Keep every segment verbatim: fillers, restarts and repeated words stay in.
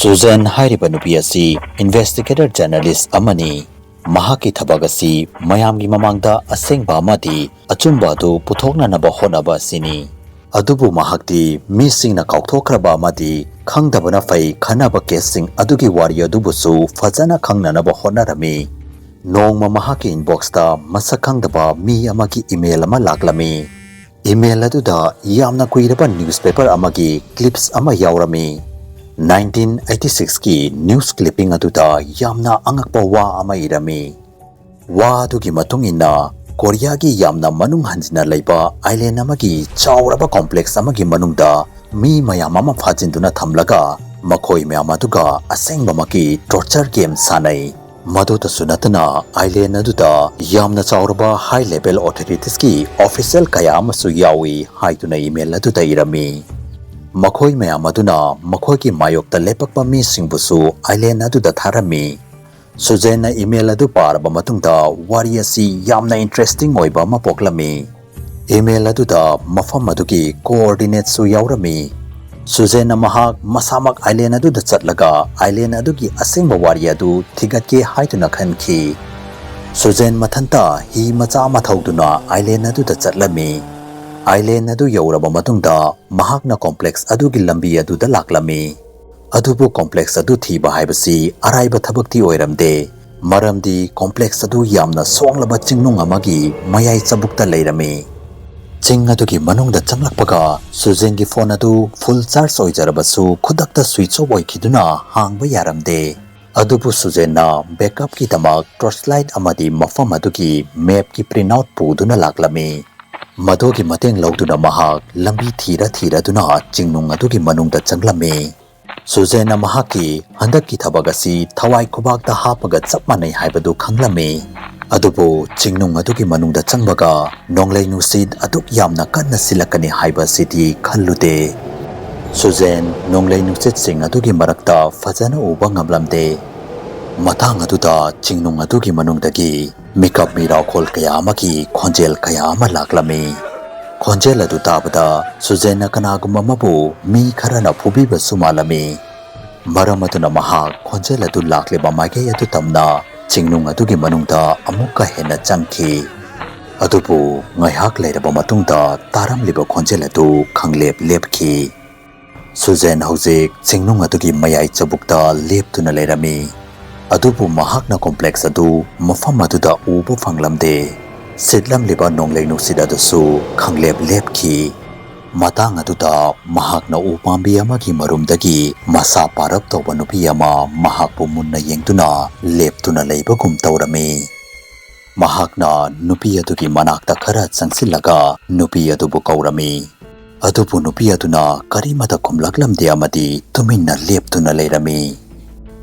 ꯁꯨꯖꯦꯟ ꯍꯥꯏꯔꯤꯕ ꯅꯨꯄꯤ ꯑꯁꯤ investigator journalist ꯑꯃꯅꯤ꯫ ꯃꯍꯥꯛꯀꯤ ꯊꯕꯛ ꯑꯁꯤ ꯃꯌꯥꯝꯒꯤ ꯃꯃꯥꯡꯗ ꯑꯁꯦꯡꯕ ꯑꯃꯗꯤ ꯑꯆꯨꯝꯕ ꯑꯗꯨ ꯄꯨꯊꯣꯛꯅꯅꯕ ꯍꯣꯠꯅꯕ ꯑꯁꯤꯅꯤ꯫ ꯑꯗꯨꯕꯨ ꯃꯍꯥꯛꯇꯤ ꯃꯤꯁꯤꯡꯅ ꯀꯥꯎꯊꯣꯛꯈ꯭ꯔꯕ ꯑꯃꯗꯤ ꯈꯪꯗꯕꯅ ꯐꯩ ꯈꯟꯅꯕ ꯀꯦꯁꯁꯤꯡ ꯑꯗꯨꯒꯤ ꯋꯥꯔꯤ ꯑꯗꯨꯕꯨꯁꯨ ꯐꯖꯅ ꯈꯪꯅꯅꯕ ꯍꯣꯠꯅꯔꯝꯃꯤ꯫ ꯅꯣꯡꯃ ꯃꯍꯥꯛꯀꯤ inboxꯇ ꯃꯁꯛ ꯈꯪꯗꯕ ꯃꯤ ꯑꯃꯒꯤ email ꯑꯃ ꯂꯥꯛꯂꯝꯃꯤ꯫ Email ꯑꯗꯨꯗ ꯌꯥꯝꯅ ꯀꯨꯏꯔꯕ newspaper ꯑꯃꯒꯤ clips ꯑꯃ ꯌꯥꯎꯔꯝꯃꯤ꯫ Nineteen eighty sixꯀꯤ news clipping ꯑꯗꯨꯗ ꯌꯥꯝꯅ ꯑꯉꯛꯄ ꯋꯥ ꯑꯃ ꯏꯔꯝꯃꯤ꯫ ꯋꯥ ꯑꯗꯨꯒꯤ ꯃꯇꯨꯡ ꯏꯟꯅ, ꯀꯣꯔꯤꯌꯥꯒꯤ ꯌꯥꯝꯅ ꯃꯅꯨꯡ ꯍꯟꯖꯤꯟꯅ ꯂꯩꯕ island ꯑꯃꯒꯤ ꯆꯥꯎꯔꯕ complex ꯑꯃꯒꯤ ꯃꯅꯨꯡꯗ ꯃꯤ ꯃꯌꯥꯝ ꯑꯃ ꯐꯥꯖꯤꯟꯗꯨꯅ ꯊꯝꯂꯒ, ꯃꯈꯣꯏ ꯃꯌꯥꯝ ꯑꯗꯨꯒ ꯑꯁꯦꯡꯕꯃꯛꯀꯤ torture game ꯁꯥꯟꯅꯩ꯫ ꯃꯗꯨꯇꯁꯨ ꯅꯠꯇꯅ, island ꯑꯗꯨꯗ ꯌꯥꯝꯅ ꯆꯥꯎꯔꯕ high level authoritiesꯀꯤ official ꯀꯌꯥ ꯑꯃꯁꯨ ꯌꯥꯎꯏ ꯍꯥꯏꯗꯨꯅ email ꯑꯗꯨꯗ ꯏꯔꯝꯃꯤ꯫ ꯃꯈꯣꯏ ꯃꯌꯥꯝ ꯑꯗꯨꯅ ꯃꯈꯣꯏꯒꯤ ꯃꯥꯌꯣꯛꯇ ꯂꯦꯞꯄꯛꯄ ꯃꯤꯁꯤꯡꯕꯨꯁꯨ island ꯑꯗꯨꯗ ꯊꯥꯔꯝꯃꯤ꯫ ꯁꯨꯖꯦꯟꯅ email ꯑꯗꯨ ꯄꯥꯔꯕ ꯃꯇꯨꯡꯗ ꯋꯥꯔꯤ ꯑꯁꯤ ꯌꯥꯝꯅ interesting ꯑꯣꯏꯕ ꯑꯃ ꯄꯣꯛꯂꯝꯃꯤ꯫ Email ꯑꯗꯨꯗ ꯃꯐꯝ ꯑꯗꯨꯒꯤ coordinateꯁꯨ ꯌꯥꯎꯔꯝꯃꯤ꯫ ꯁꯨꯖꯦꯟꯅ ꯃꯍꯥꯛ ꯃꯁꯥꯃꯛ island ꯑꯗꯨꯗ ꯆꯠꯂꯒ island ꯑꯗꯨꯒꯤ ꯑꯁꯦꯡꯕ ꯋꯥꯔꯤ ꯑꯗꯨ ꯊꯤꯒꯠꯀꯦ ꯍꯥꯏꯗꯨꯅ ꯈꯟꯈꯤ꯫ ꯁꯨꯖꯦꯟ ꯃꯊꯟꯇ ꯍꯤ ꯃꯆꯥ ꯑꯃ ꯊꯧꯗꯨꯅ island ꯑꯗꯨꯗ ꯆꯠꯂꯝꯃꯤ꯫ Island ꯑꯗꯨ ꯌꯧꯔꯕ ꯃꯇꯨꯡꯗ ꯃꯍꯥꯛꯅ complex ꯑꯗꯨꯒꯤ ꯂꯝꯕꯤ ꯑꯗꯨꯗ ꯂꯥꯛꯂꯝꯃꯤ꯫ ꯑꯗꯨꯕꯨ complex ꯑꯗꯨ ꯊꯤꯕ ꯍꯥꯏꯕꯁꯤ ꯑꯔꯥꯏꯕ ꯊꯕꯛꯇꯤ ꯑꯣꯏꯔꯝꯗꯦ, ꯃꯔꯝꯗꯤ complex ꯑꯗꯨ ꯌꯥꯝꯅ ꯁꯣꯡꯂꯕ ꯆꯤꯡꯅꯨꯡ ꯑꯃꯒꯤ ꯃꯌꯥꯏ ꯆꯕꯨꯛꯇ ꯂꯩꯔꯝꯃꯤ꯫ ꯆꯤꯡ ꯑꯗꯨꯒꯤ ꯃꯅꯨꯡꯗ ꯆꯪꯂꯛꯄꯒ ꯁꯨꯖꯦꯟꯒꯤ phone ꯑꯗꯨ full charge ꯑꯣꯏꯖꯔꯕꯁꯨ ꯈꯨꯗꯛꯇ switch off ꯑꯣꯏꯈꯤꯗꯨꯅ ꯍꯥꯡꯕ ꯌꯥꯔꯝꯗꯦ꯫ ꯑꯗꯨꯕꯨ ꯁꯨꯖꯦꯟꯅ backupꯀꯤꯗꯃꯛ torchlight ꯑꯃꯗꯤ ꯃꯐꯝ ꯑꯗꯨꯒꯤ mapꯀꯤ printout ꯄꯨꯗꯨꯅ ꯂꯥꯛꯂꯝꯃꯤ꯫ ꯃꯗꯨꯒꯤ ꯃꯇꯦꯡ ꯂꯧꯗꯨꯅ ꯃꯍꯥꯛ ꯂꯝꯕꯤ ꯊꯤꯔ ꯊꯤꯔꯗꯨꯅ ꯆꯤꯡꯅꯨꯡ ꯑꯗꯨꯒꯤ ꯃꯅꯨꯡꯗ ꯆꯪꯂꯝꯃꯤ꯫ ꯁꯨꯖꯦꯟꯅ ꯃꯍꯥꯛꯀꯤ ꯍꯟꯗꯛꯀꯤ ꯊꯕꯛ ꯑꯁꯤ ꯊꯋꯥꯏ ꯈꯨꯕꯥꯛꯇ ꯍꯥꯞꯄꯒ ꯆꯞ ꯃꯥꯟꯅꯩ ꯍꯥꯏꯕꯗꯨ ꯈꯪꯂꯝꯃꯤ꯫ ꯑꯗꯨꯕꯨ ꯆꯤꯡꯅꯨꯡ ꯑꯗꯨꯒꯤ ꯃꯅꯨꯡꯗ ꯆꯪꯕꯒ ꯅꯣꯡꯂꯩ ꯅꯨꯡꯁꯤꯠ ꯑꯗꯨꯛ ꯌꯥꯝꯅ ꯀꯟꯅ ꯁꯤꯜꯂꯛꯀꯅꯤ ꯍꯥꯏꯕ ꯑꯁꯤꯗꯤ ꯈꯜꯂꯨꯗꯦ꯫ ꯁꯨꯖꯦꯟ ꯅꯣꯡꯂꯩ ꯅꯨꯡꯁꯤꯠꯁꯤꯡ ꯑꯗꯨꯒꯤ ꯃꯔꯛꯇ ꯐꯖꯅ ꯎꯕ ꯉꯝꯂꯝꯗꯦ꯫ ꯃꯇꯥꯡ ꯑꯗꯨꯗ ꯆꯤꯡꯅꯨꯡ ꯑꯗꯨꯒꯤ ꯃꯅꯨꯡꯗꯒꯤ ꯃꯤꯀꯞ ꯃꯤꯔꯥꯎꯈꯣꯜ ꯀꯌꯥ ꯑꯃꯒꯤ ꯈꯣꯟꯖꯦꯜ ꯀꯌꯥ ꯑꯃ ꯂꯥꯛꯂꯝꯃꯤ꯫ ꯈꯣꯟꯖꯦꯜ ꯑꯗꯨ ꯇꯥꯕꯗ ꯁꯨꯖꯦꯟꯅ ꯀꯅꯥꯒꯨꯝꯕ ꯑꯃꯕꯨ ꯃꯤ ꯈꯔꯅ ꯐꯨꯕꯤꯕꯁꯨ ꯃꯥꯜꯂꯝꯃꯤ꯫ ꯃꯔꯝ ꯑꯗꯨꯅ ꯃꯍꯥꯛ ꯈꯣꯟꯖꯦꯜ ꯑꯗꯨ ꯂꯥꯛꯂꯤꯕ ꯃꯥꯏꯀꯩ ꯑꯗꯨ ꯇꯝꯅ ꯆꯤꯡꯅꯨꯡ ꯑꯗꯨꯒꯤ ꯃꯅꯨꯡꯗ ꯑꯃꯨꯛꯀ ꯍꯦꯟꯅ ꯆꯪꯈꯤ꯫ ꯑꯗꯨꯕꯨ ꯉꯥꯏꯍꯥꯛ ꯂꯩꯔꯕ ꯃꯇꯨꯡꯗ ꯇꯥꯔꯝꯂꯤꯕ ꯈꯣꯟꯖꯦꯜ ꯑꯗꯨ ꯈꯪꯂꯦꯞ ꯂꯦꯞꯈꯤ꯫ ꯁꯨꯖꯦꯟ ꯍꯧꯖꯤꯛ ꯆꯤꯡꯅꯨꯡ ꯑꯗꯨꯒꯤ ꯃꯌꯥꯏ ꯆꯕꯨꯛꯇ ꯂꯦꯞꯇꯨꯅ ꯂꯩꯔꯝꯃꯤ꯫ ꯑꯗꯨꯕꯨ ꯃꯍꯥꯛꯅ ꯀꯣꯝꯄ꯭ꯂꯦꯛꯁ ꯑꯗꯨ ꯃꯐꯝ ꯑꯗꯨꯗ ꯎꯕ ꯐꯪꯂꯝꯗꯦ꯫ ꯁꯤꯠꯂꯝꯂꯤꯕ ꯅꯣꯡꯂꯩ ꯅꯨꯡꯁꯤꯠ ꯑꯗꯨꯁꯨ ꯈꯪꯂꯦꯞ ꯂꯦꯞꯈꯤ꯫ ꯃꯇꯥꯡ ꯑꯗꯨꯗ ꯃꯍꯥꯛꯅ ꯎ ꯄꯥꯝꯕꯤ ꯑꯃꯒꯤ ꯃꯔꯨꯝꯗꯒꯤ ꯃꯁꯥ ꯄꯥꯔꯞ ꯇꯧꯕ ꯅꯨꯄꯤ ꯑꯃ ꯃꯍꯥꯛꯄꯨ ꯃꯨꯟꯅ ꯌꯦꯡꯗꯨꯅ ꯂꯦꯞꯇꯨꯅ ꯂꯩꯕꯒꯨꯝ ꯇꯧꯔꯝꯃꯤ꯫ ꯃꯍꯥꯛꯅ ꯅꯨꯄꯤ ꯑꯗꯨꯒꯤ ꯃꯅꯥꯛꯇ ꯈꯔ ꯆꯪꯁꯤꯜꯂꯒ ꯅꯨꯄꯤ ꯑꯗꯨꯕꯨ ꯀꯧꯔꯝꯃꯤ꯫ ꯑꯗꯨꯕꯨ ꯅꯨꯄꯤ ꯑꯗꯨꯅ ꯀꯔꯤꯃꯇ ꯈꯨꯝꯂꯛꯂꯝꯗꯦ ꯑꯃꯗꯤ ꯇꯨꯃꯤꯟꯅ ꯂꯦꯞꯇꯨꯅ ꯂꯩꯔꯝꯃꯤ꯫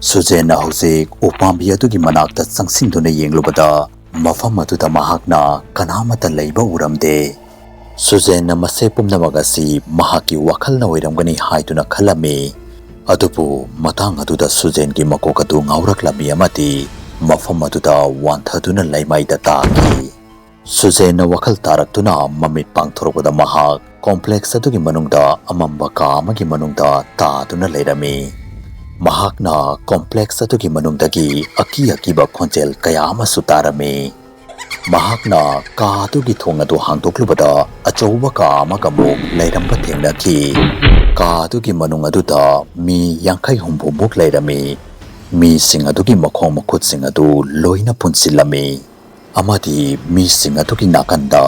ꯁꯨꯖꯦꯟꯅ ꯍꯧꯖꯤꯛ ꯎꯄꯥꯝꯕꯤ ꯑꯗꯨꯒꯤ ꯃꯅꯥꯛꯇ ꯆꯪꯁꯤꯟꯗꯨꯅ ꯌꯦꯡꯂꯨꯕꯗ ꯃꯐꯝ ꯑꯗꯨꯗ ꯃꯍꯥꯛꯅ ꯀꯅꯥꯃꯠꯇ ꯂꯩꯕ ꯎꯔꯝꯗꯦ꯫ ꯁꯨꯖꯦꯟꯅ ꯃꯁꯤ ꯄꯨꯝꯅꯃꯛ ꯑꯁꯤ ꯃꯍꯥꯛꯀꯤ ꯋꯥꯈꯜꯅ ꯑꯣꯏꯔꯝꯒꯅꯤ ꯍꯥꯏꯗꯨꯅ ꯈꯜꯂꯝꯃꯤ꯫ ꯑꯗꯨꯕꯨ ꯃꯇꯥꯡ ꯑꯗꯨꯗ ꯁꯨꯖꯦꯟꯒꯤ ꯃꯀꯣꯛ ꯑꯗꯨ ꯉꯥꯎꯔꯛꯂꯝꯃꯤ ꯑꯃꯗꯤ ꯃꯐꯝ ꯑꯗꯨꯗ ꯋꯥꯟꯊꯗꯨꯅ ꯂꯩꯃꯥꯏꯗ ꯇꯥꯈꯤ꯫ ꯁꯨꯖꯦꯟꯅ ꯋꯥꯈꯜ ꯇꯥꯔꯛꯇꯨꯅ ꯃꯃꯤꯠ ꯄꯥꯡꯊꯣꯔꯛꯄꯗ ꯃꯍꯥꯛ ꯀꯣꯝꯄ꯭ꯂꯦꯛꯁ ꯑꯗꯨꯒꯤ ꯃꯅꯨꯡꯗ ꯑꯃꯝꯕ ꯀꯥ ꯑꯃꯒꯤ ꯃꯅꯨꯡꯗ ꯇꯥꯗꯨꯅ ꯂꯩꯔꯝꯃꯤ꯫ ꯃꯍꯥꯛꯅ ꯀꯣꯝꯄ꯭ꯂꯦꯛꯁ ꯑꯗꯨꯒꯤ ꯃꯅꯨꯡꯗꯒꯤ ꯑꯀꯤ ꯑꯀꯤꯕ ꯈꯣꯟꯖꯦꯜ ꯀꯌꯥ ꯑꯃꯁꯨ ꯇꯥꯔꯝꯃꯤ꯫ ꯃꯍꯥꯛꯅ ꯀꯥ ꯑꯗꯨꯒꯤ ꯊꯣꯡ ꯑꯗꯨ ꯍꯥꯡꯗꯣꯛꯂꯨꯕꯗ ꯑꯆꯧꯕ ꯀꯥ ꯑꯃꯒ ꯑꯃꯨꯛ ꯂꯩꯔꯝꯕ ꯊꯦꯡꯅꯈꯤ꯫ ꯀꯥ ꯑꯗꯨꯒꯤ ꯃꯅꯨꯡ ꯑꯗꯨꯗ ꯃꯤ ꯌꯥꯡꯈꯩ ꯍꯨꯝꯐꯨꯃꯨꯛ ꯂꯩꯔꯝꯃꯤ꯫ ꯃꯤꯁꯤꯡ ꯑꯗꯨꯒꯤ ꯃꯈꯣꯡ ꯃꯈꯨꯠꯁꯤꯡ ꯑꯗꯨ ꯂꯣꯏꯅ ꯄꯨꯟꯁꯤꯜꯂꯝꯃꯤ꯫ ꯑꯃꯗꯤ ꯃꯤꯁꯤꯡ ꯑꯗꯨꯒꯤ ꯅꯥꯀꯟꯗ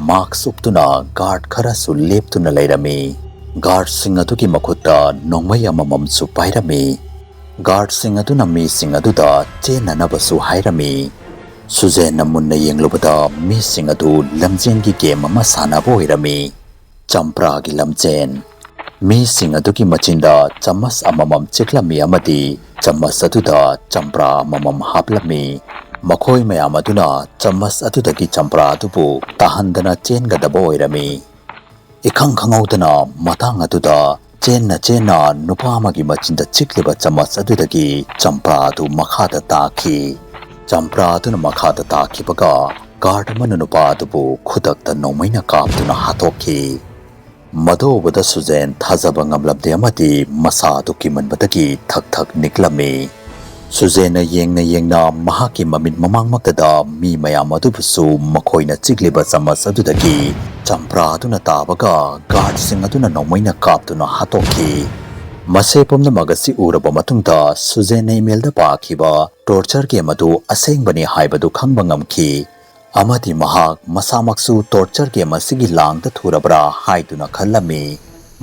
ꯃꯥꯛꯁ ꯎꯞꯇꯨꯅ ꯒꯥꯔꯗ ꯈꯔꯁꯨ ꯂꯦꯞꯇꯨꯅ ꯂꯩꯔꯝꯃꯤ꯫ ꯒꯥꯔꯗꯁꯤꯡ ꯑꯗꯨꯒꯤ ꯃꯈꯨꯠꯇ ꯅꯣꯡꯃꯩ ꯑꯃꯃꯝꯁꯨ ꯄꯥꯏꯔꯝꯃꯤ꯫ ꯒꯥꯔꯗꯁꯤꯡ ꯑꯗꯨꯅ ꯃꯤꯁꯤꯡ ꯑꯗꯨꯗ ꯆꯦꯟꯅꯅꯕꯁꯨ ꯍꯥꯏꯔꯝꯃꯤ꯫ ꯁꯨꯖꯦꯟꯅ ꯃꯨꯟꯅ ꯌꯦꯡꯂꯨꯕꯗ ꯃꯤꯁꯤꯡ ꯑꯗꯨ ꯂꯝꯖꯦꯟꯒꯤ ꯒꯦꯝ ꯑꯃ ꯁꯥꯟꯅꯕ ꯑꯣꯏꯔꯝꯃꯤ꯫ ꯆꯝꯄ꯭ꯔꯥꯒꯤ ꯂꯝꯖꯦꯟ꯫ ꯃꯤꯁꯤꯡ ꯑꯗꯨꯒꯤ ꯃꯆꯤꯟꯗ ꯆꯃꯁ ꯑꯃꯃꯝ ꯆꯤꯛꯂꯝꯃꯤ ꯑꯃꯗꯤ ꯆꯃꯁ ꯑꯗꯨꯗ ꯆꯝꯄ꯭ꯔꯥ ꯑꯃꯃꯝ ꯍꯥꯞꯂꯝꯃꯤ꯫ ꯃꯈꯣꯏ ꯃꯌꯥꯝ ꯑꯗꯨꯅ ꯆꯃꯁ ꯑꯗꯨꯗꯒꯤ ꯆꯝꯄ꯭ꯔꯥ ꯑꯗꯨꯕꯨ ꯇꯥꯍꯟꯗꯅ ꯆꯦꯟꯒꯗꯕ ꯑꯣꯏꯔꯝꯃꯤ꯫ ꯏꯈꯪ ꯈꯪꯍꯧꯗꯅ ꯃꯇꯥꯡ ꯑꯗꯨꯗ ꯆꯦꯟꯅ ꯆꯦꯟꯅ ꯅꯨꯄꯥ ꯑꯃꯒꯤ ꯃꯆꯤꯟꯗ ꯆꯤꯛꯂꯤꯕ ꯆꯃꯁ ꯑꯗꯨꯗꯒꯤ ꯆꯝꯄ꯭ꯔꯥ ꯑꯗꯨ ꯃꯈꯥꯗ ꯇꯥꯈꯤ꯫ ꯆꯝꯄ꯭ꯔꯥ ꯑꯗꯨꯅ ꯃꯈꯥꯗ ꯇꯥꯈꯤꯕꯒ ꯒꯥꯔꯗ ꯑꯃꯅ ꯅꯨꯄꯥ ꯑꯗꯨꯕꯨ ꯈꯨꯗꯛꯇ ꯅꯣꯡꯃꯩꯅ ꯀꯥꯞꯇꯨꯅ ꯍꯥꯠꯇꯣꯛꯈꯤ꯫ ꯃꯗꯨ ꯎꯕꯗ ꯁꯨꯖꯦꯟ ꯊꯥꯖꯕ ꯉꯝꯂꯝꯗꯦ ꯑꯃꯗꯤ ꯃꯁꯥ ꯑꯗꯨ ꯀꯤꯃꯟꯕꯗꯒꯤ ꯊꯛ ꯊꯛ ꯅꯤꯛꯂꯝꯃꯤ꯫ ꯁꯨꯖꯦꯟꯅ ꯌꯦꯡꯅ ꯌꯦꯡꯅ ꯃꯍꯥꯛꯀꯤ ꯃꯃꯤꯠ ꯃꯃꯥꯡꯃꯛꯇꯗ ꯃꯤ ꯃꯌꯥꯝ ꯑꯗꯨꯕꯨꯁꯨ ꯃꯈꯣꯏꯅ ꯆꯤꯛꯂꯤꯕ ꯆꯃꯁ ꯑꯗꯨꯗꯒꯤ ꯆꯝꯄ꯭ꯔꯥ ꯑꯗꯨꯅ ꯇꯥꯕꯒ ꯒꯥꯔꯗꯁꯤꯡ ꯑꯗꯨꯅ ꯅꯣꯡꯃꯩꯅ ꯀꯥꯞꯇꯨꯅ ꯍꯥꯠꯇꯣꯛꯈꯤ꯫ ꯃꯁꯤ ꯄꯨꯝꯅꯃꯛ ꯑꯁꯤ ꯎꯔꯕ ꯃꯇꯨꯡꯗ ꯁꯨꯖꯦꯟꯅ ꯏꯃꯦꯜꯗ ꯄꯥꯈꯤꯕ ꯇꯣꯔꯆꯔ ꯒꯦꯝ ꯑꯗꯨ ꯑꯁꯦꯡꯕꯅꯤ ꯍꯥꯏꯕꯗꯨ ꯈꯪꯕ ꯉꯝꯈꯤ꯫ ꯑꯃꯗꯤ ꯃꯍꯥꯛ ꯃꯁꯥꯃꯛꯁꯨ ꯇꯣꯔꯆꯔ ꯒꯦꯝ ꯑꯁꯤꯒꯤ ꯂꯥꯡꯗ ꯊꯨꯔꯕ꯭ꯔꯥ ꯍꯥꯏꯗꯨꯅ ꯈꯜꯂꯝꯃꯤ꯫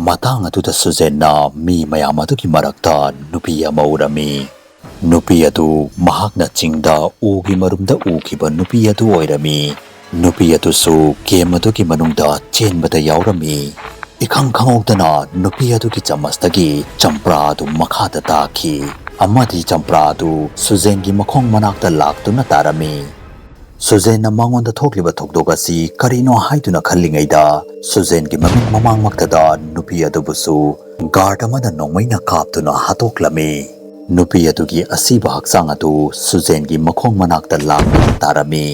ꯃꯇꯥꯡ ꯑꯗꯨꯗ ꯁꯨꯖꯦꯟꯅ ꯃꯤ ꯃꯌꯥꯝ ꯑꯗꯨꯒꯤ ꯃꯔꯛꯇ ꯅꯨꯄꯤ ꯑꯃ ꯎꯔꯝꯃꯤ꯫ ꯅꯨꯄꯤ ꯑꯗꯨ ꯃꯍꯥꯛꯅ ꯆꯤꯡꯗ ꯎꯒꯤ ꯃꯔꯨꯝꯗ ꯎꯈꯤꯕ ꯅꯨꯄꯤ ꯑꯗꯨ ꯑꯣꯏꯔꯝꯃꯤ꯫ ꯅꯨꯄꯤ ꯑꯗꯨꯁꯨ ꯒꯦꯝ ꯑꯗꯨꯒꯤ ꯃꯅꯨꯡꯗ ꯆꯦꯟꯕꯗ ꯌꯥꯎꯔꯝꯃꯤ꯫ ꯏꯈꯪ ꯈꯪꯍꯧꯗꯅ ꯅꯨꯄꯤ ꯑꯗꯨꯒꯤ ꯆꯃꯁꯇꯒꯤ ꯆꯝꯄ꯭ꯔꯥ ꯑꯗꯨ ꯃꯈꯥꯗ ꯇꯥꯈꯤ ꯑꯃꯗꯤ ꯆꯝꯄ꯭ꯔꯥ ꯑꯗꯨ ꯁꯨꯖꯦꯟꯒꯤ ꯃꯈꯣꯡ ꯃꯅꯥꯛꯇ ꯂꯥꯛꯇꯨꯅ ꯇꯥꯔꯝꯃꯤ꯫ ꯁꯨꯖꯦꯟꯅ ꯃꯉꯣꯟꯗ ꯊꯣꯛꯂꯤꯕ ꯊꯧꯗꯣꯛ ꯑꯁꯤ ꯀꯔꯤꯅꯣ ꯍꯥꯏꯗꯨꯅ ꯈꯜꯂꯤꯉꯩꯗ ꯁꯨꯖꯦꯟꯒꯤ ꯃꯃꯤꯠ ꯃꯃꯥꯡꯃꯛꯇꯗ ꯅꯨꯄꯤ ꯑꯗꯨꯕꯨꯁꯨ ꯒꯥꯔꯗ ꯑꯃꯅ ꯅꯣꯡꯃꯩꯅ ꯀꯥꯞꯇꯨꯅ ꯍꯥꯠꯇꯣꯛꯂꯝꯃꯤ꯫ ꯅꯨꯄꯤ ꯑꯗꯨꯒꯤ ꯑꯁꯤꯕ ꯍꯛꯆꯥꯡ ꯑꯗꯨ ꯁꯨꯖꯦꯟꯒꯤ ꯃꯈꯣꯡ ꯃꯅꯥꯛꯇ ꯂꯥꯛꯇꯨꯅ ꯇꯥꯔꯝꯃꯤ꯫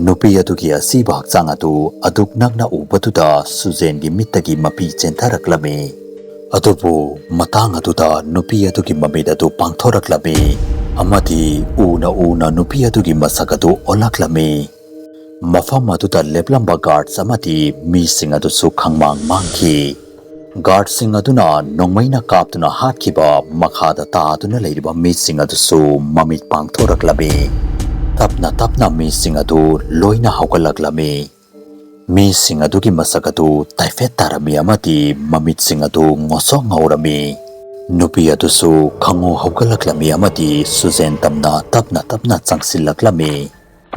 ꯅꯨꯄꯤ ꯑꯗꯨꯒꯤ ꯑꯁꯤꯕ ꯍꯛꯆꯥꯡ ꯑꯗꯨ ꯑꯗꯨꯛ ꯅꯛꯅ ꯎꯕꯗꯨꯗ ꯁꯨꯖꯦꯟꯒꯤ ꯃꯤꯠꯇꯒꯤ ꯃꯄꯤ ꯆꯦꯟꯊꯔꯛꯂꯝꯃꯤ꯫ ꯑꯗꯨꯕꯨ ꯃꯇꯥꯡ ꯑꯗꯨꯗ ꯅꯨꯄꯤ ꯑꯗꯨꯒꯤ ꯃꯃꯤꯠ ꯑꯗꯨ ꯄꯥꯡꯊꯣꯔꯛꯂꯝꯃꯤ ꯑꯃꯗꯤ ꯎꯅ ꯎꯅ ꯅꯨꯄꯤ ꯑꯗꯨꯒꯤ ꯃꯁꯛ ꯑꯗꯨ ꯑꯣꯜꯂꯛꯂꯝꯃꯤ꯫ ꯃꯐꯝ ꯑꯗꯨꯗ ꯂꯦꯞꯂꯝꯕ ꯒꯥꯔꯗꯁ ꯑꯃꯗꯤ ꯃꯤꯁꯤꯡ ꯑꯗꯨꯁꯨ ꯈꯪꯃꯥꯡ ꯃꯥꯡꯈꯤ꯫ ꯒꯥꯔꯗꯁꯤꯡ ꯑꯗꯨꯅ ꯅꯣꯡꯃꯩꯅ ꯀꯥꯞꯇꯨꯅ ꯍꯥꯠꯈꯤꯕ ꯃꯈꯥꯗ ꯇꯥꯗꯨꯅ ꯂꯩꯔꯤꯕ ꯃꯤꯁꯤꯡ ꯑꯗꯨꯁꯨ ꯃꯃꯤꯠ ꯄꯥꯡꯊꯣꯔꯛꯂꯝꯃꯤ꯫ ꯇꯞꯅ ꯇꯞꯅ ꯃꯤꯁꯤꯡ ꯑꯗꯨ ꯂꯣꯏꯅ ꯍꯧꯒꯠꯂꯛꯂꯝꯃꯤ꯫ ꯃꯤꯁꯤꯡ ꯑꯗꯨꯒꯤ ꯃꯁꯛ ꯑꯗꯨ ꯇꯥꯏꯐꯦꯠ ꯇꯥꯔꯝꯃꯤ ꯑꯃꯗꯤ ꯃꯃꯤꯠꯁꯤꯡ ꯑꯗꯨ ꯉꯣꯁꯣꯛ ꯉꯧꯔꯝꯃꯤ꯫ ꯅꯨꯄꯤ ꯑꯗꯨꯁꯨ ꯈꯪꯉꯨ ꯍꯧꯒꯠꯂꯛꯂꯝꯃꯤ ꯑꯃꯗꯤ ꯁꯨꯖꯦꯟ ꯇꯝꯅ ꯇꯞꯅ ꯇꯞꯅ ꯆꯪꯁꯤꯜꯂꯛꯂꯝꯃꯤ꯫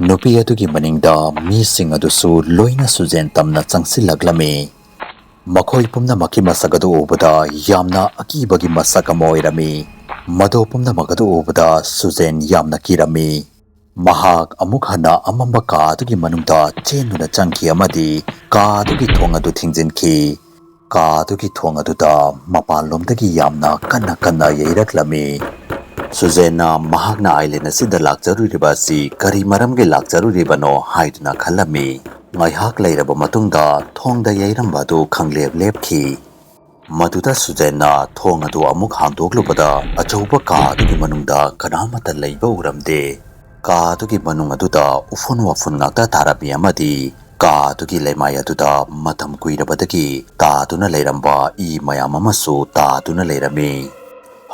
ꯅꯨꯄꯤ ꯑꯗꯨꯒꯤ ꯃꯅꯤꯡꯗ ꯃꯤꯁꯤꯡ ꯑꯗꯨꯁꯨ ꯂꯣꯏꯅ ꯁꯨꯖꯦꯟ ꯇꯝꯅ ꯆꯪꯁꯤꯜꯂꯛꯂꯝꯃꯤ꯫ ꯃꯈꯣꯏ ꯄꯨꯝꯅꯃꯛꯀꯤ ꯃꯁꯛ ꯑꯗꯨ ꯎꯕꯗ ꯌꯥꯝꯅ ꯑꯀꯤꯕꯒꯤ ꯃꯁꯛ ꯑꯃ ꯑꯣꯏꯔꯝꯃꯤ꯫ ꯃꯗꯨ ꯄꯨꯝꯅꯃꯛ ꯑꯗꯨ ꯎꯕꯗ ꯁꯨꯖꯦꯟ ꯌꯥꯝꯅ ꯀꯤꯔꯝꯃꯤ꯫ ꯃꯍꯥꯛ ꯑꯃꯨꯛ ꯍꯟꯅ ꯑꯃꯝꯕ ꯀꯥ ꯑꯗꯨꯒꯤ ꯃꯅꯨꯡꯗ ꯆꯦꯟꯗꯨꯅ ꯆꯪꯈꯤ ꯑꯃꯗꯤ ꯀꯥ ꯑꯗꯨꯒꯤ ꯊꯣꯡ ꯑꯗꯨ ꯊꯤꯡꯖꯤꯟꯈꯤ꯫ ꯀꯥ ꯑꯗꯨꯒꯤ ꯊꯣꯡ ꯑꯗꯨꯗ ꯃꯄꯥꯟꯂꯣꯝꯗꯒꯤ ꯌꯥꯝꯅ ꯀꯟꯅ ꯀꯟꯅ ꯌꯩꯔꯛꯂꯝꯃꯤ꯫ ꯁꯨꯖꯦꯟꯅ ꯃꯍꯥꯛꯅ ꯑꯥꯏꯂꯦꯟ ꯑꯁꯤꯗ ꯂꯥꯛꯆꯔꯨꯔꯤꯕ ꯑꯁꯤ ꯀꯔꯤ ꯃꯔꯝꯒꯤ ꯂꯥꯛꯆꯔꯨꯔꯤꯕꯅꯣ ꯍꯥꯏꯗꯨꯅ ꯈꯜꯂꯝꯃꯤ꯫ ꯉꯥꯏꯍꯥꯛ ꯂꯩꯔꯕ ꯃꯇꯨꯡꯗ ꯊꯣꯡꯗ ꯌꯩꯔꯝꯕ ꯑꯗꯨ ꯈꯪꯂꯦꯞ ꯂꯦꯞꯈꯤ꯫ ꯃꯗꯨꯗ ꯁꯨꯖꯦꯟꯅ ꯊꯣꯡ ꯑꯗꯨ ꯑꯃꯨꯛ ꯍꯥꯡꯗꯣꯛꯂꯨꯕꯗ ꯑꯆꯧꯕ ꯀꯥ ꯑꯗꯨꯒꯤ ꯃꯅꯨꯡꯗ ꯀꯅꯥꯃꯠꯇ ꯂꯩꯕ ꯎꯔꯝꯗꯦ꯫ ꯀꯥ ꯑꯗꯨꯒꯤ ꯃꯅꯨꯡ ꯑꯗꯨꯗ ꯎꯐꯨꯟ ꯋꯥꯐꯨꯟ ꯉꯥꯛꯇ ꯇꯥꯔꯝꯃꯤ ꯑꯃꯗꯤ ꯀꯥ ꯑꯗꯨꯒꯤ ꯂꯩꯃꯥꯏ ꯑꯗꯨꯗ ꯃꯇꯝ ꯀꯨꯏꯔꯕꯗꯒꯤ ꯇꯥꯗꯨꯅ ꯂꯩꯔꯝꯕ ꯏ ꯃꯌꯥꯝ ꯑꯃꯁꯨ ꯇꯥꯗꯨꯅ ꯂꯩꯔꯝꯃꯤ꯫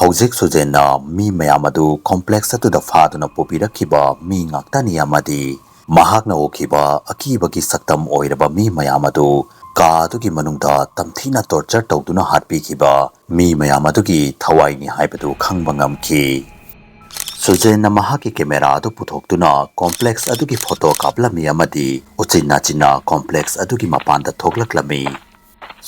ꯍꯧꯖꯤꯛ ꯁꯨꯖꯦꯟꯅ ꯃꯤ ꯃꯌꯥꯝ ꯑꯗꯨ ꯀꯣꯝꯄ꯭ꯂꯦꯛꯁ ꯑꯗꯨꯗ ꯐꯥꯗꯨꯅ ꯄꯨꯕꯤꯔꯛꯈꯤꯕ ꯃꯤ ꯉꯥꯛꯇꯅꯤ ꯑꯃꯗꯤ ꯃꯍꯥꯛꯅ ꯎꯈꯤꯕ ꯑꯀꯤꯕꯒꯤ ꯁꯛꯇꯝ ꯑꯣꯏꯔꯕ ꯃꯤ ꯃꯌꯥꯝ ꯑꯗꯨ ꯀꯥ ꯑꯗꯨꯒꯤ ꯃꯅꯨꯡꯗ ꯇꯝꯊꯤꯅ ꯇꯣꯔꯆꯔ ꯇꯧꯗꯨꯅ ꯍꯥꯠꯄꯤꯈꯤꯕ ꯃꯤ ꯃꯌꯥꯝ ꯑꯗꯨꯒꯤ ꯊꯋꯥꯏꯅꯤ ꯍꯥꯏꯕꯗꯨ ꯈꯪꯕ ꯉꯝꯈꯤ꯫ ꯁꯨꯖꯦꯟꯅ ꯃꯍꯥꯛꯀꯤ ꯀꯦꯃꯦꯔꯥ ꯑꯗꯨ ꯄꯨꯊꯣꯛꯇꯨꯅ ꯀꯣꯝꯄ꯭ꯂꯦꯛꯁ ꯑꯗꯨꯒꯤ ꯐꯣꯇꯣ ꯀꯥꯞꯂꯝꯃꯤ ꯑꯃꯗꯤ ꯎꯆꯤꯟ ꯅꯥꯆꯤꯟꯅ ꯀꯣꯝꯄ꯭ꯂꯦꯛꯁ ꯑꯗꯨꯒꯤ ꯃꯄꯥꯟꯗ ꯊꯣꯛꯂꯛꯂꯝꯃꯤ꯫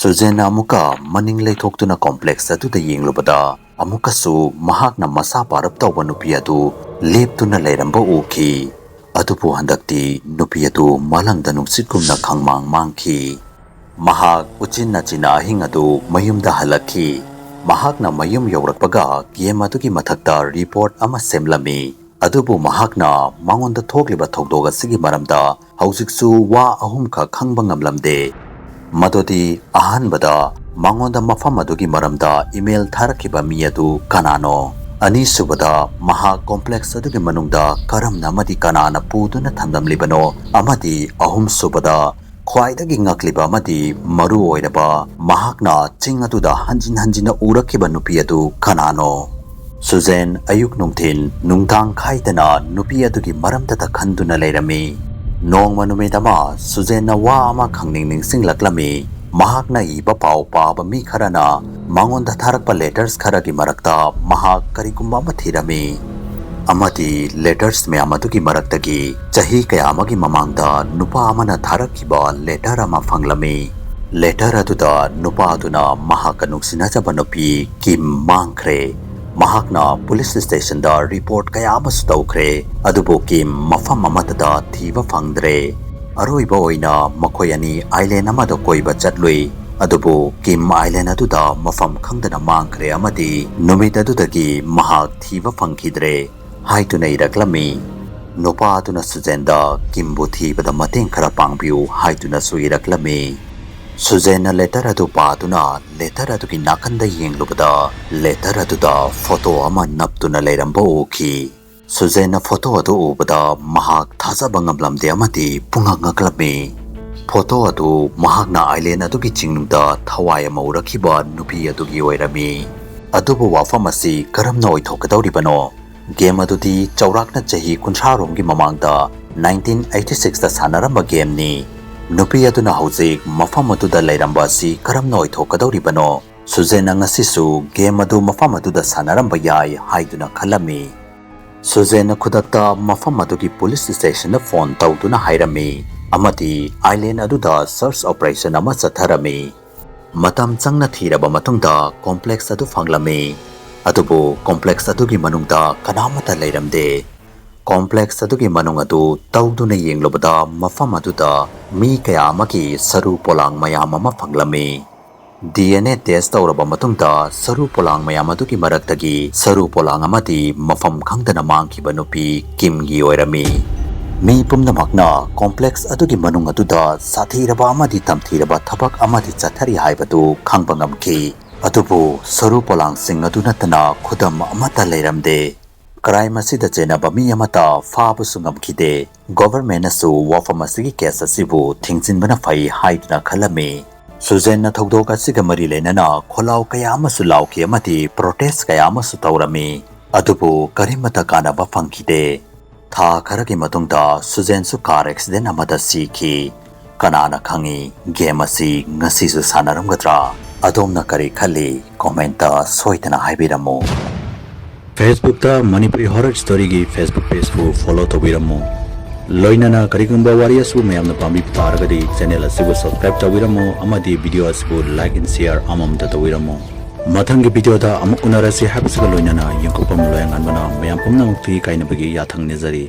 ꯁꯨꯖꯦꯟꯅ ꯑꯃꯨꯛꯀ ꯃꯅꯤꯡ ꯂꯩꯊꯣꯛꯇꯨꯅ ꯀꯣꯝꯄ꯭ꯂꯦꯛꯁ ꯑꯗꯨꯗ ꯌꯦꯡꯂꯨꯕꯗ ꯑꯃꯨꯛꯀꯁꯨ ꯃꯍꯥꯛꯅ ꯃꯁꯥ ꯄꯥꯔꯞ ꯇꯧꯕ ꯅꯨꯄꯤ ꯑꯗꯨ ꯂꯦꯞꯇꯨꯅ ꯂꯩꯔꯝꯕ ꯎꯈꯤ꯫ ꯑꯗꯨꯕꯨ ꯍꯟꯗꯛꯇꯤ ꯅꯨꯄꯤ ꯑꯗꯨ ꯃꯥꯂꯪꯗ ꯅꯨꯡꯁꯤꯠꯀꯨꯝꯅ ꯈꯪꯃꯥꯡ ꯃꯥꯡꯈꯤ꯫ ꯃꯍꯥꯛ ꯎꯆꯤꯟ ꯅꯥꯆꯤꯟꯅ ꯑꯍꯤꯡ ꯑꯗꯨ ꯃꯌꯨꯝꯗ ꯍꯜꯂꯛꯈꯤ꯫ ꯃꯍꯥꯛꯅ ꯃꯌꯨꯝ ꯌꯧꯔꯛꯄꯒ ꯒꯦꯝ ꯑꯗꯨꯒꯤ ꯃꯊꯛꯇ ꯔꯤꯄꯣꯔꯠ ꯑꯃ ꯁꯦꯝꯂꯝꯃꯤ꯫ ꯑꯗꯨꯕꯨ ꯃꯍꯥꯛꯅ ꯃꯉꯣꯟꯗ ꯊꯣꯛꯂꯤꯕ ꯊꯧꯗꯣꯛ ꯑꯁꯤꯒꯤ ꯃꯔꯝꯗ ꯍꯧꯖꯤꯛꯁꯨ ꯋꯥ ꯑꯍꯨꯝꯈꯛ ꯈꯪꯕ ꯉꯝꯂꯝꯗꯦ꯫ ꯃꯗꯨꯗꯤ, ꯑꯍꯥꯟꯕꯗ, ꯃꯉꯣꯟꯗ ꯃꯐꯝ ꯑꯗꯨꯒꯤ ꯃꯔꯝꯗ ꯏꯃꯦꯜ ꯊꯥꯔꯛꯈꯤꯕ ꯃꯤ ꯑꯗꯨ ꯀꯅꯥꯅꯣ? ꯑꯅꯤꯁꯨꯕꯗ, ꯃꯍꯥꯛ ꯀꯣꯝꯄ꯭ꯂꯦꯛꯁ ꯑꯗꯨꯒꯤ ꯃꯅꯨꯡꯗ ꯀꯔꯝꯅ ꯑꯃꯗꯤ ꯀꯅꯥꯅ ꯄꯨꯗꯨꯅ ꯊꯝꯂꯝꯂꯤꯕꯅꯣ? ꯑꯃꯗꯤ ꯑꯍꯨꯝꯁꯨꯕꯗ, ꯈ꯭ꯋꯥꯏꯗꯒꯤ ꯉꯛꯂꯤꯕ ꯑꯃꯗꯤ ꯃꯔꯨ ꯑꯣꯏꯔꯕ, ꯃꯍꯥꯛꯅ ꯆꯤꯡ ꯑꯗꯨꯗ ꯍꯟꯖꯤꯟ ꯍꯟꯖꯤꯟꯅ ꯎꯔꯛꯈꯤꯕ ꯅꯨꯄꯤ ꯑꯗꯨ ꯀꯅꯥꯅꯣ? ꯁꯨꯖꯦꯟ ꯑꯌꯨꯛ ꯅꯨꯡꯊꯤꯟ, ꯅꯨꯡꯗꯥꯡ ꯈꯥꯏꯗꯅ ꯅꯨꯄꯤ ꯑꯗꯨꯒꯤ ꯃꯔꯝꯗꯇ ꯈꯟꯗꯨꯅ ꯂꯩꯔꯝꯃꯤ꯫ ꯅꯣꯡꯃ ꯅꯨꯃꯤꯠ ꯑꯃ ꯁꯨꯖꯦꯟꯅ ꯋꯥ ꯑꯃ ꯈꯪꯅꯤꯡ ꯅꯤꯡꯁꯤꯡꯂꯛꯂꯝꯃꯤ꯫ ꯃꯍꯥꯛꯅ ꯏꯕ ꯄꯥꯎ ꯄꯥꯕ ꯃꯤ ꯈꯔꯅ ꯃꯉꯣꯟꯗ ꯊꯥꯔꯛꯄ ꯂꯦꯇꯔꯁ ꯈꯔꯒꯤ ꯃꯔꯛꯇ ꯃꯍꯥꯛ ꯀꯔꯤꯒꯨꯝꯕ ꯑꯃ ꯊꯤꯔꯝꯃꯤ꯫ ꯑꯃꯗꯤ ꯂꯦꯇꯔꯁ ꯃꯌꯥꯝ ꯑꯗꯨꯒꯤ ꯃꯔꯛꯇꯒꯤ ꯆꯍꯤ ꯀꯌꯥ ꯑꯃꯒꯤ ꯃꯃꯥꯡꯗ ꯅꯨꯄꯥ ꯑꯃꯅ ꯊꯥꯔꯛꯈꯤꯕ ꯂꯦꯇꯔ ꯑꯃ ꯐꯪꯂꯝꯃꯤ꯫ ꯂꯦꯇꯔ ꯑꯗꯨꯗ ꯅꯨꯄꯥ ꯑꯗꯨꯅ ꯃꯍꯥꯛꯀ ꯅꯨꯡꯁꯤꯅꯖꯕ ꯅꯨꯄꯤ ꯀꯤꯝ ꯃꯥꯡꯈ꯭ꯔꯦ꯫ ꯃꯍꯥꯛꯅ ꯄꯨꯂꯤꯁ ꯁ꯭ꯇꯦꯁꯟꯗ ꯔꯤꯄꯣꯔꯠ ꯀꯌꯥ ꯑꯃꯁꯨ ꯇꯧꯈ꯭ꯔꯦ, ꯑꯗꯨꯕꯨ ꯀꯤꯝ ꯃꯐꯝ ꯑꯃꯠꯇꯗ ꯊꯤꯕ ꯐꯪꯗ꯭ꯔꯦ꯫ ꯑꯔꯣꯏꯕ ꯑꯣꯏꯅ ꯃꯈꯣꯏ ꯑꯅꯤ ꯑꯥꯏꯂꯦꯟ ꯑꯃꯗ ꯀꯣꯏꯕ ꯆꯠꯂꯨꯏ, ꯑꯗꯨꯕꯨ ꯀꯤꯝ ꯑꯥꯏꯂꯦꯟ ꯑꯗꯨꯗ ꯃꯐꯝ ꯈꯪꯗꯅ ꯃꯥꯡꯈ꯭ꯔꯦ ꯑꯃꯗꯤ ꯅꯨꯃꯤꯠ ꯑꯗꯨꯗꯒꯤ ꯃꯍꯥꯛ ꯊꯤꯕ ꯐꯪꯈꯤꯗ꯭ꯔꯦ ꯍꯥꯏꯗꯨꯅ ꯏꯔꯛꯂꯝꯃꯤ꯫ ꯅꯨꯄꯥ ꯑꯗꯨꯅ ꯁꯨꯖꯦꯟꯗ ꯀꯤꯝꯕꯨ ꯊꯤꯕꯗ ꯃꯇꯦꯡ ꯈꯔ ꯄꯥꯡꯕꯤꯌꯨ ꯍꯥꯏꯗꯨꯅꯁꯨ ꯏꯔꯛꯂꯝꯃꯤ꯫ ꯁꯨꯖꯦꯟꯅ ꯂꯦꯇꯔ ꯑꯗꯨ ꯄꯥꯗꯨꯅ ꯂꯦꯇꯔ ꯑꯗꯨꯒꯤ ꯅꯥꯀꯟꯗ ꯌꯦꯡꯂꯨꯕꯗ ꯂꯦꯇꯔ ꯑꯗꯨꯗ ꯐꯣꯇꯣ ꯑꯃ ꯅꯞꯇꯨꯅ ꯂꯩꯔꯝꯕ ꯎꯈꯤ꯫ ꯁꯨꯖꯦꯟꯅ ꯐꯣꯇꯣ ꯑꯗꯨ ꯎꯕꯗ ꯃꯍꯥꯛ ꯊꯥꯖꯕ ꯉꯝꯂꯝꯗꯦ ꯑꯃꯗꯤ ꯄꯨꯡꯉꯛ ꯉꯛꯂꯝꯃꯤ꯫ ꯐꯣꯇꯣ ꯑꯗꯨ ꯃꯍꯥꯛꯅ ꯑꯥꯏꯂꯦꯟ ꯑꯗꯨꯒꯤ ꯆꯤꯡꯅꯨꯡꯗ ꯊꯋꯥꯏ ꯑꯃ ꯎꯔꯛꯈꯤꯕ ꯅꯨꯄꯤ ꯑꯗꯨꯒꯤ ꯑꯣꯏꯔꯝꯃꯤ꯫ ꯑꯗꯨꯕꯨ ꯋꯥꯐꯝ ꯑꯁꯤ ꯀꯔꯝꯅ ꯑꯣꯏꯊꯣꯛꯀꯗꯧꯔꯤꯕꯅꯣ? ꯒꯦꯝ ꯑꯗꯨꯗꯤ ꯆꯥꯎꯔꯥꯛꯅ ꯆꯍꯤ ꯀꯨꯟꯊ꯭ꯔꯥ ꯔꯣꯝꯒꯤ ꯃꯃꯥꯡꯗ nineteen eighty sixꯇ ꯁꯥꯟꯅꯔꯝꯕ ꯒꯦꯝꯅꯤ꯫ ꯅꯨꯄꯤ ꯑꯗꯨꯅ ꯍꯧꯖꯤꯛ ꯃꯐꯝ ꯑꯗꯨꯗ ꯂꯩꯔꯝꯕ ꯑꯁꯤ ꯀꯔꯝꯅ ꯑꯣꯏꯊꯣꯛꯀꯗꯧꯔꯤꯕꯅꯣ? ꯁꯨꯖꯦꯟꯅ ꯉꯁꯤꯁꯨ ꯒꯦꯝ ꯑꯗꯨ ꯃꯐꯝ ꯑꯗꯨꯗ ꯁꯥꯟꯅꯔꯝꯕ ꯌꯥꯏ ꯍꯥꯏꯗꯨꯅ ꯈꯜꯂꯝꯃꯤ꯫ ꯁꯨꯖꯦꯟꯅ ꯈꯨꯗꯛꯇ ꯃꯐꯝ ꯑꯗꯨꯒꯤ ꯄꯨꯂꯤꯁ ꯁ꯭ꯇꯦꯁꯟꯗ ꯐꯣꯟ ꯇꯧꯗꯨꯅ ꯍꯥꯏꯔꯝꯃꯤ ꯑꯃꯗꯤ ꯑꯥꯏꯂꯦꯟ ꯑꯗꯨꯗ ꯁꯔꯆ ꯑꯣꯄꯔꯦꯁꯟ ꯑꯃ ꯆꯠꯊꯔꯝꯃꯤ꯫ ꯃꯇꯝ ꯆꯪꯅ ꯊꯤꯔꯕ ꯃꯇꯨꯡꯗ ꯀꯣꯝꯄ꯭ꯂꯦꯛꯁ ꯑꯗꯨ ꯐꯪꯂꯝꯃꯤ꯫ ꯑꯗꯨꯕꯨ ꯀꯣꯝꯄ꯭ꯂꯦꯛꯁ ꯑꯗꯨꯒꯤ ꯃꯅꯨꯡꯗ ꯀꯅꯥꯃꯠꯇ ꯂꯩꯔꯝꯗꯦ꯫ ꯀꯣꯝꯄ꯭ꯂꯦꯛꯁ ꯑꯗꯨꯒꯤ ꯃꯅꯨꯡ ꯑꯗꯨ ꯇꯧꯗꯨꯅ ꯌꯦꯡꯂꯨꯕꯗ ꯃꯐꯝ ꯑꯗꯨꯗ ꯃꯤ ꯀꯌꯥ ꯑꯃꯒꯤ ꯁꯔꯨ ꯄꯣꯂꯥꯡ ꯃꯌꯥꯝ ꯑꯃ ꯐꯪꯂꯝꯃꯤ꯫ ꯗꯤ ꯑꯦꯟ ꯑꯦ ꯇꯦꯁ ꯇꯧꯔꯕ ꯃꯇꯨꯡꯗ ꯁꯔꯨ ꯄꯣꯂꯥꯡ ꯃꯌꯥꯝ ꯑꯗꯨꯒꯤ ꯃꯔꯛꯇꯒꯤ ꯁꯔꯨ ꯄꯣꯂꯥꯡ ꯑꯃꯗꯤ ꯃꯐꯝ ꯈꯪꯗꯅ ꯃꯥꯡꯈꯤꯕ ꯅꯨꯄꯤ ꯀꯤꯝꯒꯤ ꯑꯣꯏꯔꯝꯃꯤ꯫ ꯃꯤ ꯄꯨꯝꯅꯃꯛꯅ ꯀꯣꯝꯄ꯭ꯂꯦꯛꯁ ꯑꯗꯨꯒꯤ ꯃꯅꯨꯡ ꯑꯗꯨꯗ ꯁꯥꯊꯤꯔꯕ ꯑꯃꯗꯤ ꯇꯝꯊꯤꯔꯕ ꯊꯕꯛ ꯑꯃꯗꯤ ꯆꯠꯊꯔꯤ ꯍꯥꯏꯕꯗꯨ ꯈꯪꯕ ꯉꯝꯈꯤ꯫ ꯑꯗꯨꯕꯨ ꯁꯔꯨ ꯄꯣꯂꯥꯡꯁꯤꯡ ꯑꯗꯨ ꯅꯠꯇꯅ ꯈꯨꯗꯝ ꯑꯃꯠꯇ ꯂꯩꯔꯝꯗꯦ꯫ ꯀ꯭ꯔꯥꯏꯝ ꯑꯁꯤꯗ ꯆꯦꯟꯅꯕ ꯃꯤ ꯑꯃꯠꯇ ꯐꯥꯕꯁꯨ ꯉꯝꯈꯤꯗꯦ꯫ ꯒꯣꯚꯔꯟꯃꯦꯟꯠꯅꯁꯨ ꯋꯥꯐꯝ ꯑꯁꯤꯒꯤ ꯀꯦꯁ ꯑꯁꯤꯕꯨ ꯊꯤꯡꯖꯤꯟꯕꯅ ꯐꯩ ꯍꯥꯏꯗꯨꯅ ꯈꯜꯂꯝꯃꯤ꯫ ꯁꯨꯖꯦꯟꯅ ꯊꯧꯗꯣꯛ ꯑꯁꯤꯒ ꯃꯔꯤ ꯂꯩꯅꯅ ꯈꯣꯜꯂꯥꯎ ꯀꯌꯥ ꯑꯃꯁꯨ ꯂꯥꯎꯈꯤ ꯑꯃꯗꯤ ꯄ꯭ꯔꯣꯇꯦꯁ ꯀꯌꯥ ꯑꯃꯁꯨ ꯇꯧꯔꯝꯃꯤ꯫ ꯑꯗꯨꯕꯨ ꯀꯔꯤꯃꯠꯇ ꯀꯥꯟꯅꯕ ꯐꯪꯈꯤꯗꯦ꯫ ꯊꯥ ꯈꯔꯒꯤ ꯃꯇꯨꯡꯗ ꯁꯨꯖꯦꯟꯁꯨ ꯀꯥꯔ ꯑꯦꯛꯁꯤꯗꯦꯟꯠ ꯑꯃꯗ ꯁꯤꯈꯤ꯫ ꯀꯅꯥꯅ ꯈꯪꯏ, ꯒꯦꯝ ꯑꯁꯤ ꯉꯁꯤꯁꯨ ꯁꯥꯟꯅꯔꯝꯒꯗ꯭ꯔꯥ? ꯑꯗꯣꯝꯅ ꯀꯔꯤ ꯈꯜꯂꯤ? ꯀꯣꯃꯦꯟꯠꯇ ꯁꯣꯏꯗꯅ ꯍꯥꯏꯕꯤꯔꯝꯃꯨ꯫ Facebook ꯇ Manipuri Horror Story ꯒꯤ Facebook page ꯄꯨ follow ꯇꯧꯕꯤꯔꯝꯃꯨ꯫ ꯂꯣꯏꯅꯅ ꯀꯔꯤꯒꯨꯝꯕ ꯋꯥꯔꯤ ꯑꯁꯤꯕꯨ ꯃꯌꯥꯝꯅ ꯄꯥꯝꯕꯤꯕ ꯇꯥꯔꯒꯗꯤ channel ꯑꯁꯤꯕꯨ subscribe ꯇꯧꯕꯤꯔꯝꯃꯨ ꯑꯃꯗꯤ video ꯑꯁꯤꯕꯨ like and share ꯑꯃꯃꯝꯇ ꯇꯧꯕꯤꯔꯝꯃꯨ꯫ ꯃꯊꯪꯒꯤ video ꯗ ꯑꯃꯨꯛ ꯎꯅꯔꯁꯤ ꯍꯥꯏꯕꯁꯤꯒ ꯂꯣꯏꯅꯅ ꯌꯦꯡꯊꯣꯛꯄꯝ ꯂꯣꯌꯥꯉꯥꯟꯕꯅ ꯃꯌꯥꯝ ꯄꯨꯝꯅꯃꯛꯇꯒꯤ ꯀꯥꯏꯅꯕꯒꯤ ꯌꯥꯊꯪ ꯅꯤꯖꯔꯤ꯫